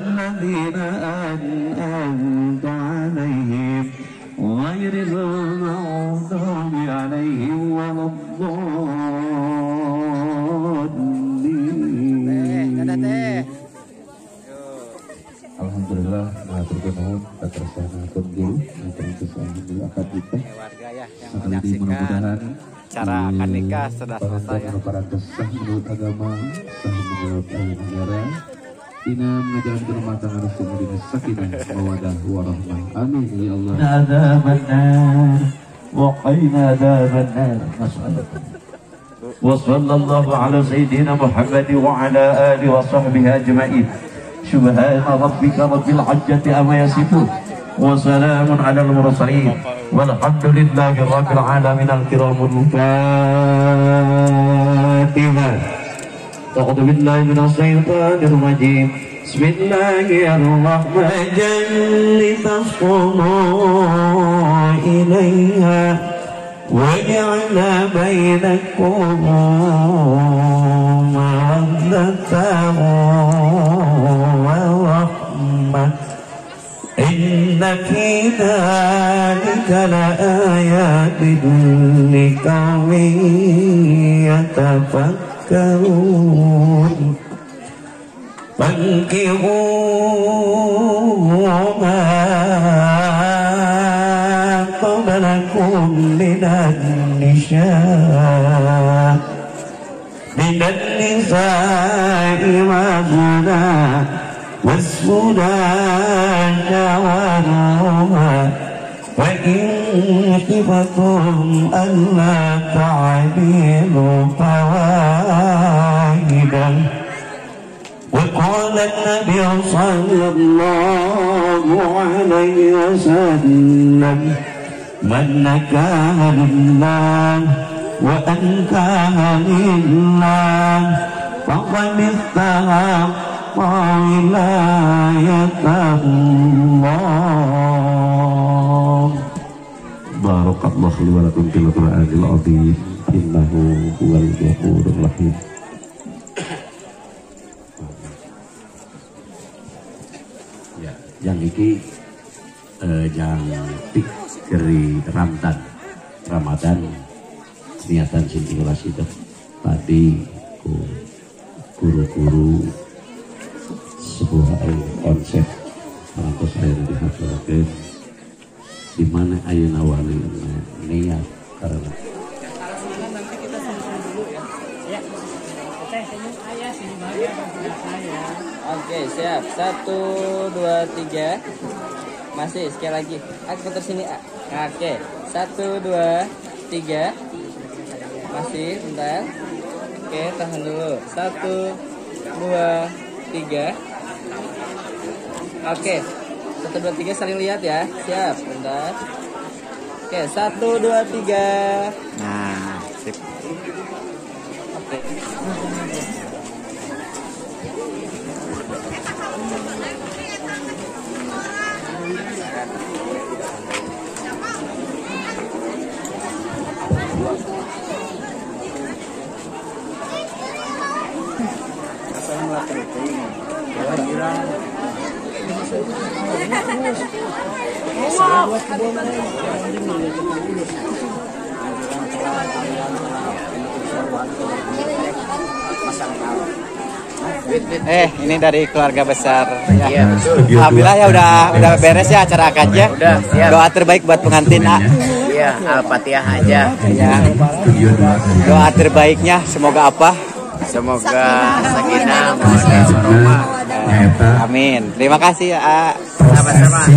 الذين أنعمت عليهم غير المغضوب عليهم ولا الضالين. Alhamdulillah, matur nuwun katersanaken guru, alhamdulillah akad nikah. Warga ya yang menyaksikan cara akad nikah sudah selesai ya. Sah menurut agama, sah menurut negara. Ina mengajarkan rumah tangga Rasulullah sakinah mawaddah warahmah. Amin ya Allah. Adzabannar wa qina adzabannar. Wa sallallahu ala sayyidina Muhammad wa ala alihi wa sahbihi ajma'in. Subhana rabbika rabbil izzati amma yasifun wa salamun ala al mursalin walhamdulillahi rabbil alamin. Al-kiramul Fatihah. أعوذ بالله من الشيطان الرجيم. بسم الله الرحمن الرحيم. لتسكنوا إليها وجعل بينكم مودة ورحمة إن في ذلك لآيات لقوم يتفكرون. فانكحوا ما طاب لكم من النساء مثنى والثلاث والرباع فإن خفتم ألا تعدلوا فواحدة. وقال النبي صلى الله عليه وسلم من نكاح لله وأنكاح لله فقد استحق ولاية الله. Barakallahu li wa lakum fil Qur'anil azim innahu huwal ghafurur rahim. Ya, yang iki yang pikri Ramadan. Ramadan niatan sing ikhlas itu tadi guru-guru sebuah konsep parantos ayeuna dihaturkeun di mana ayeuna wali niat karena nanti kita senyum dulu ya. Ya. Teh senyum ayah, senyum bahagia saya. Oke, siap. 1 2 3. Masih sekali lagi. Aku putar sini. Oke. 1 2 3. Masih, bentar. Oke, tahan dulu. 1 2 3. Oke. 1 2 3 saling lihat ya. Siap, bentar. Oke, 1 2 3. Nah, sip. Oke. Ini dari keluarga besar. Ya. Alhamdulillah ya udah beres ya acara akadnya. Udah, siap. Doa terbaik buat pengantin, A. Iya, Al-Fatihah aja. Ya. Doa terbaiknya semoga apa? Semoga sakinah mawaddah warahmah. Amin. Terima kasih ya, A. Sama-sama.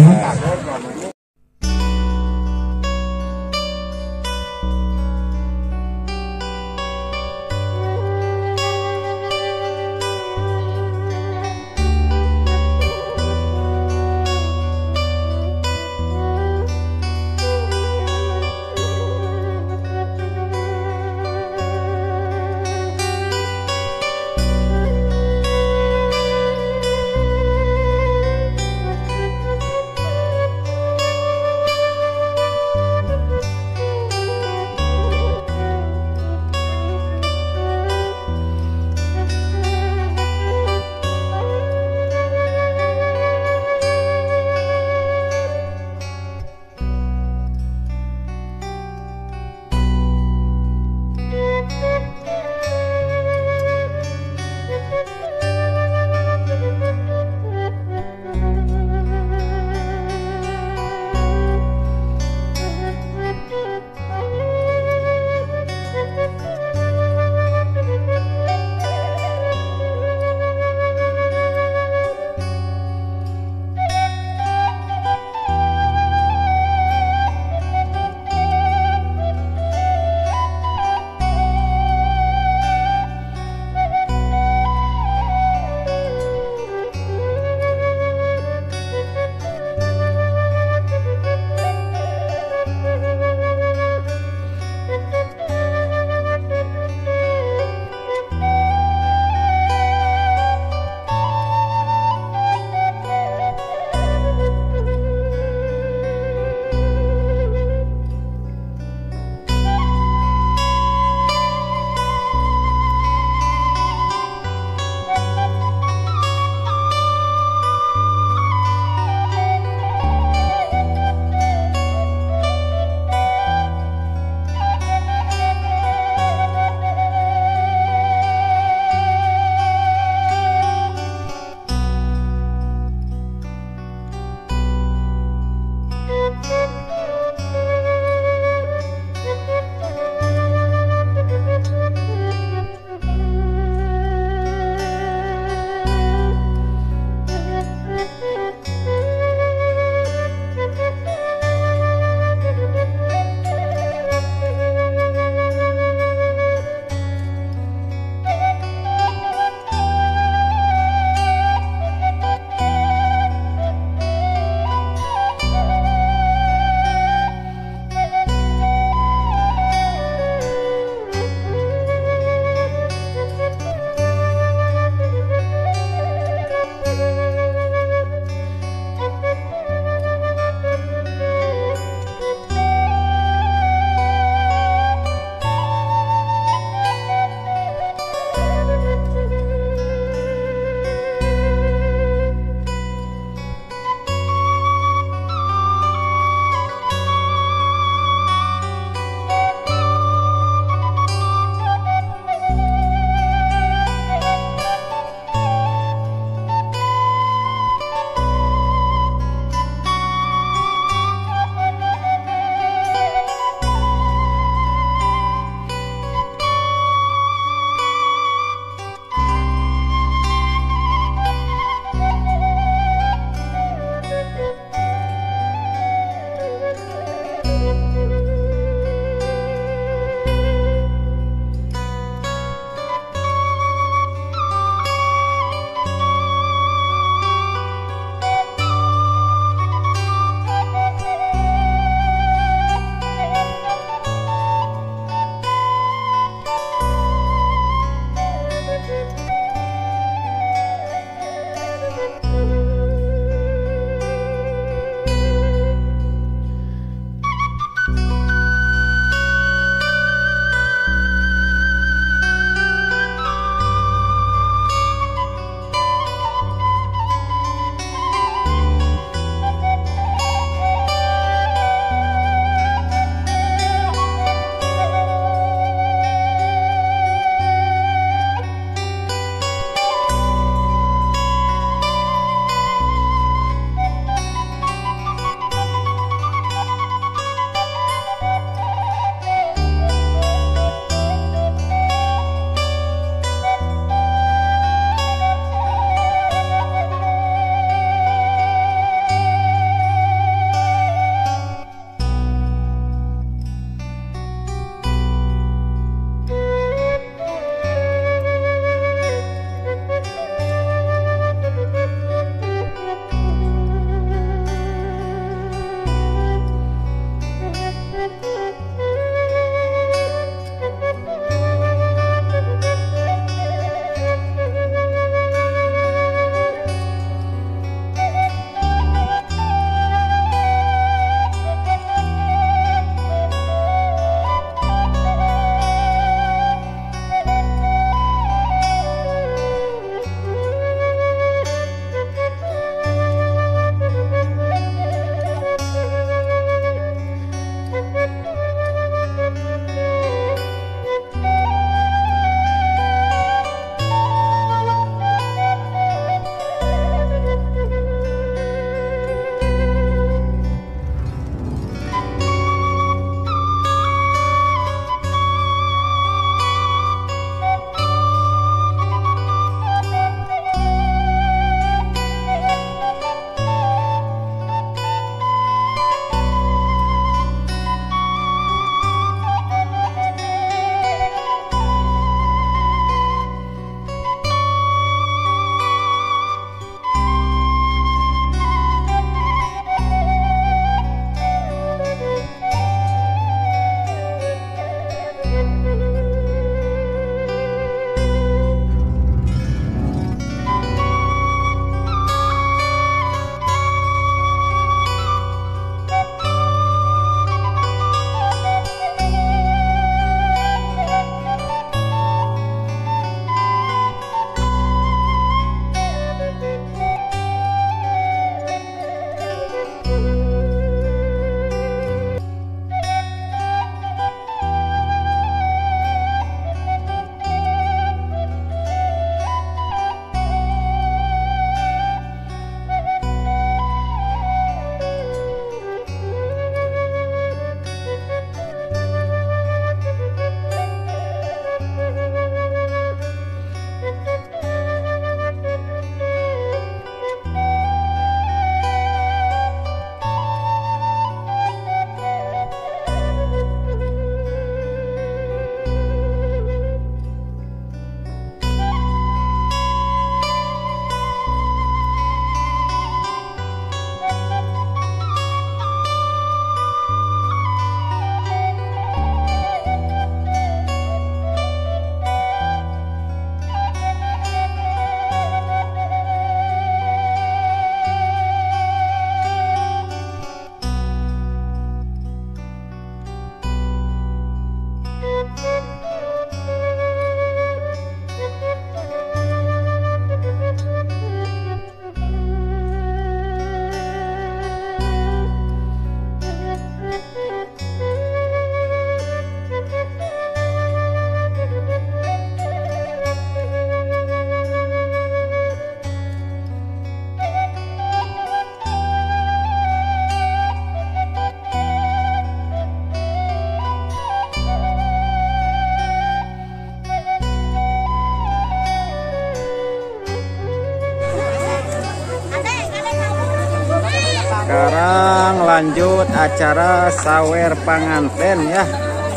lanjut acara sawer panganten ya,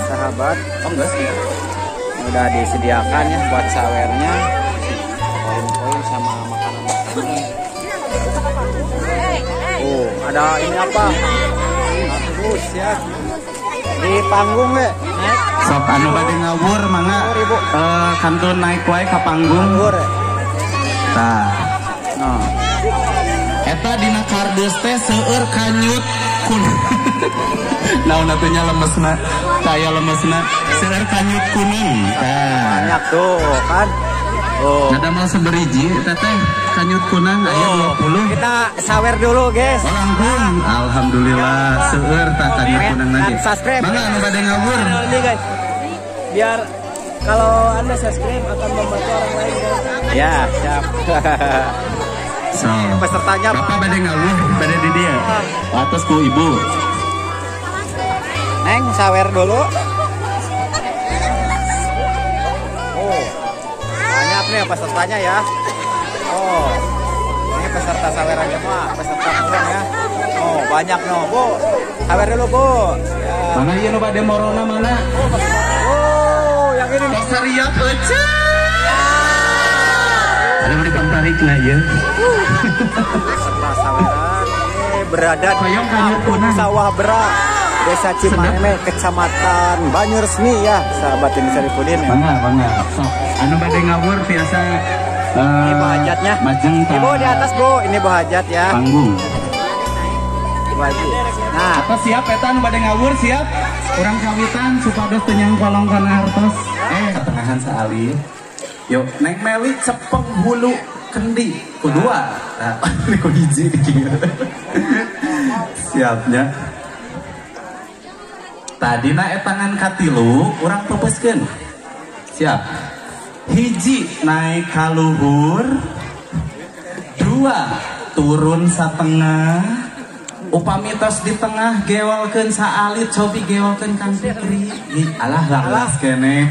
sahabat. Oh, enggak sih. Udah disediakan ya buat sawernya, koin-koin sama makanan-makanan. Oh, ada ini apa? Bagus ya. Di panggung we. Sok anu bade ngawur mangga kantun naik wae ka panggung. Tah. Nah. Eta dina kardus teh seueur kanyut kuning. Naon atuh nya lemesna? Taya lemesna seueur kanyut kuning. Tah. Banyak tuh kan. Oh. Ada mau seberiji eta teh kanyut kunang aya 20. Kita sawer dulu, guys. Oh, langkung. Alhamdulillah seueur tah kanyut kunang lagi. Subscribe. Mangga anu bade ngawur. Ini guys. Biar kalau Anda subscribe akan membantu orang lain guys. Ya, siap. So, pesertanya Bapak bade ngawur, bade di dia. Atas ku ibu. Neng sawer dulu. Oh. Banyak nih pesertanya ya. Oh. Ini peserta saweran semua, peserta kurang ya. Oh, banyak no, Bu. Sawer dulu, Bu. Ya. Mana ieu nu bade morona mana? Oh, yang ini. Tos seriap euceu. Ada beli tarik lah ya. Peserta saweran ini berada di Sawah Berak, Desa Cimareme, Kecamatan Banyuresmi ya, sahabat ini Saripudin ya. Bangga, bangga. Sok, anu bade ngawur biasa. Ini Bu Hajatnya. Majeng Ibu di atas, Bu. Ini Bu Hajat ya. Panggung. Ibu Haji. Nah, apa siap eta anu bade ngawur siap? Urang kawitan supados teu nyangkolong kana hartos. Katengahan saali. Yuk, Neng Meli cepeng hulu kendi ku dua. Nah, ini ku hiji Siapnya. Tadi na etangan katilu urang pepeskeun. Siap. Hiji naik kaluhur, dua turun satengah, upami tos di tengah gewalkeun saalit cobi gewalkeun Kang Fikri. Ih, alah langlas kene.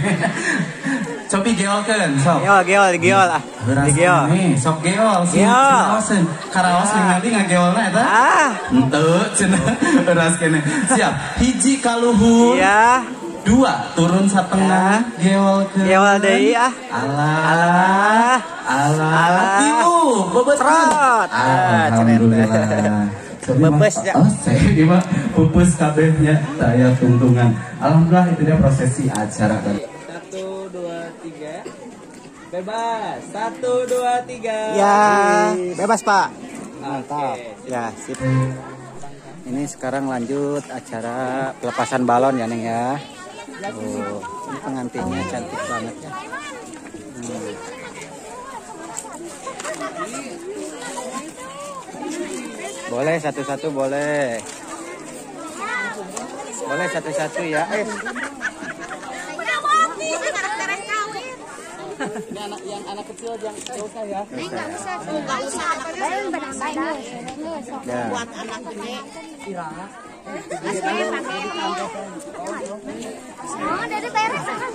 Cobi geolkeun sok. Geol, geol, geol ah. Digeol. Sok geol sih. Karaosen. Karaos ningali ngageolna eta? Ah. Henteu cenah euras kene. Siap. Hiji kaluhur. Iya. Dua turun satengah geolkeun. Geol deui ah. Alah. Alah. Alah. Tilu bebet. Alhamdulillah. Bebes ya. Oh, saya ini mah pupus kabehnya saya tungtungan. Alhamdulillah itu dia prosesi acara tadi. 1 2 3. Bebas. 1 2 3. Ya, bebas, Pak. Mantap. Ya, sip. Ini sekarang lanjut acara pelepasan balon ya, Neng ya. Oh, ini pengantinnya cantik banget ya. Boleh satu-satu boleh. Boleh satu-satu ya. Ini anak yang anak kecil yang enggak usah ya. Enggak usah, enggak usah. Buat anak gede. Oh, dari beres kan?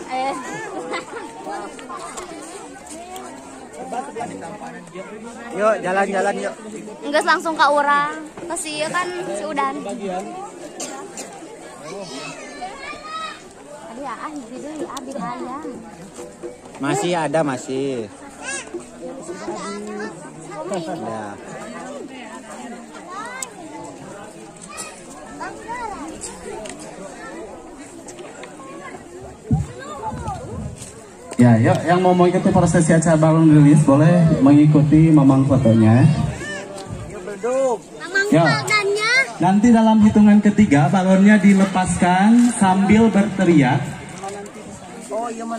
Yuk, jalan-jalan yuk. Enggak langsung ke orang. Pasti ya kan si Udan. Masih ada masih. Ya. Ya, yuk yang mau mengikuti prosesi acara balon rilis boleh mengikuti mamang fotonya. Yuk. Nanti dalam hitungan ketiga balonnya dilepaskan sambil berteriak.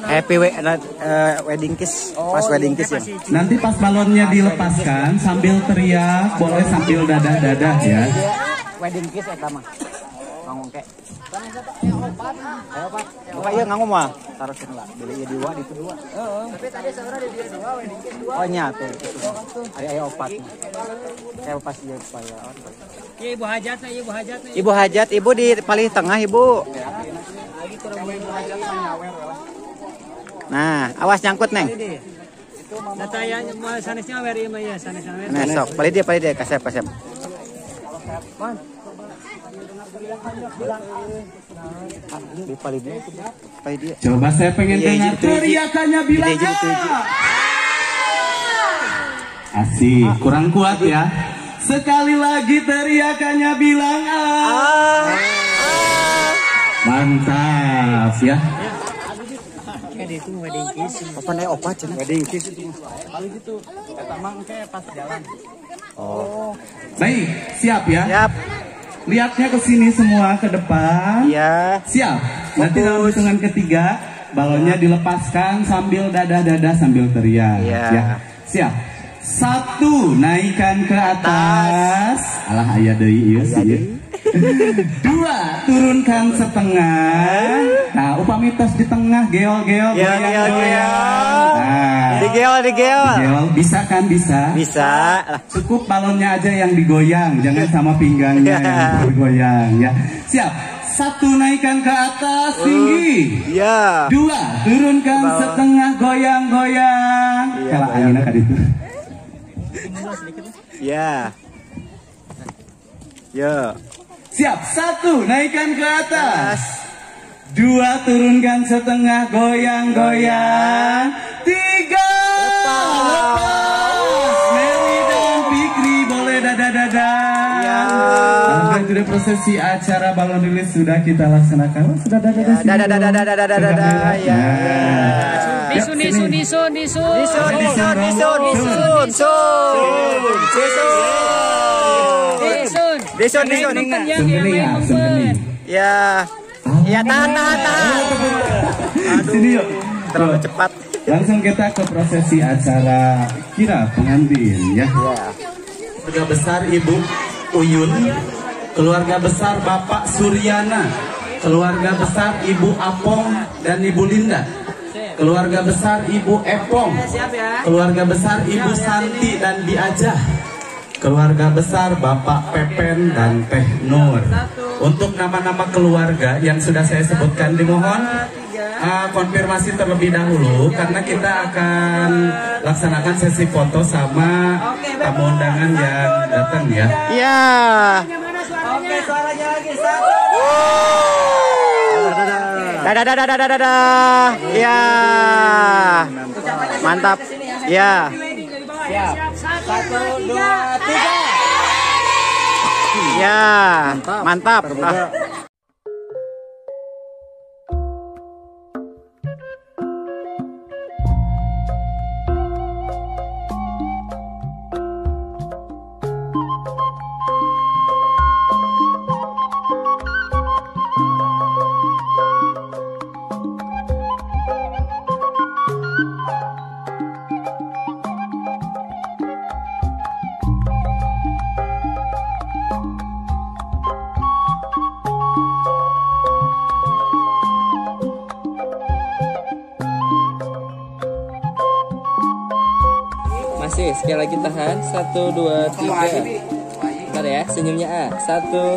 Happy wedding kiss, pas wedding kiss ya. Nanti pas balonnya dilepaskan sambil teriak, boleh sambil dadah-dadah ya. Wedding kiss eta mah. Ngangong ke. Ayo Pak. Bapak ieu ngangong mah. Taruhkeun lah. Beli ieu dua di dua. Heeh. Tapi tadi sebenarnya di dia dua wedding kiss dua. Oh nya teh. Ari aya opat. Kayak pas ieu supaya. Ieu Ibu Hajat, Ibu Hajat. Ibu Hajat, Ibu di paling tengah Ibu. Nah, awas nyangkut, Neng. Data yang sanesnya wer ieu mah ya, sanes wer. Nah, sok, palih dia, kasep, kasep. Coba saya pengen dengar teriakannya bilang A. Asik, kurang kuat ya. Sekali lagi teriakannya bilang A. Mantap ya. Oh. Baik, siap ya. Siap. Lihatnya ke sini semua, ke depan. Iya. Siap. Nanti dalam hitungan ketiga, balonnya dilepaskan sambil dada-dada sambil teriak. Iya. Ya. Siap. 1, naikkan ke atas. Alah aya deui ieu sih. 2, turunkan setengah. Nah, upami tos di tengah geol-geol goyang-goyang. Nah, digeol. Digeol, bisa kan bisa? Bisa. Cukup balonnya aja yang digoyang, jangan sama pinggangnya yang bergoyang ya. Siap. 1, naikkan ke atas tinggi. Iya. 2, turunkan setengah goyang-goyang. Iya. Kalau anginna ka ditu. Ya. Ya. Siap. 1, naikkan ke atas. 2, turunkan setengah goyang-goyang. 3, lepas. Meli dan Fikri boleh dada-dada. Ya. Alhamdulillah sudah prosesi acara balon rilis sudah kita laksanakan. Sudah dada-dada. Dada-dada. Ya. Nisun. Ya. Ya, tahan. Aduh. Sini yuk. Terlalu cepat. Langsung kita ke prosesi acara kira pengantin ya. Keluarga besar Ibu Uyun, keluarga besar Bapak Suryana, keluarga besar Ibu Apong dan Ibu Linda, keluarga besar Ibu Epong, keluarga besar Ibu Santi dan Biajah, keluarga besar Bapak Pepen dan Teh Nur. Untuk nama-nama keluarga yang sudah saya sebutkan dimohon konfirmasi terlebih dahulu karena kita akan laksanakan sesi foto sama tamu undangan yang datang ya. Iya. Oke, suaranya lagi. 1. Dadah dadah dadah dadah. Iya. Mantap. Iya. Siap. 1, 2, 3. Ya, mantap. Masih, sekali lagi tahan. 1, 2, 3. Bentar ya, senyumnya A. 1,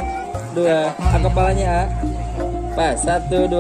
2, A kepalanya A. Pas, 1, 2.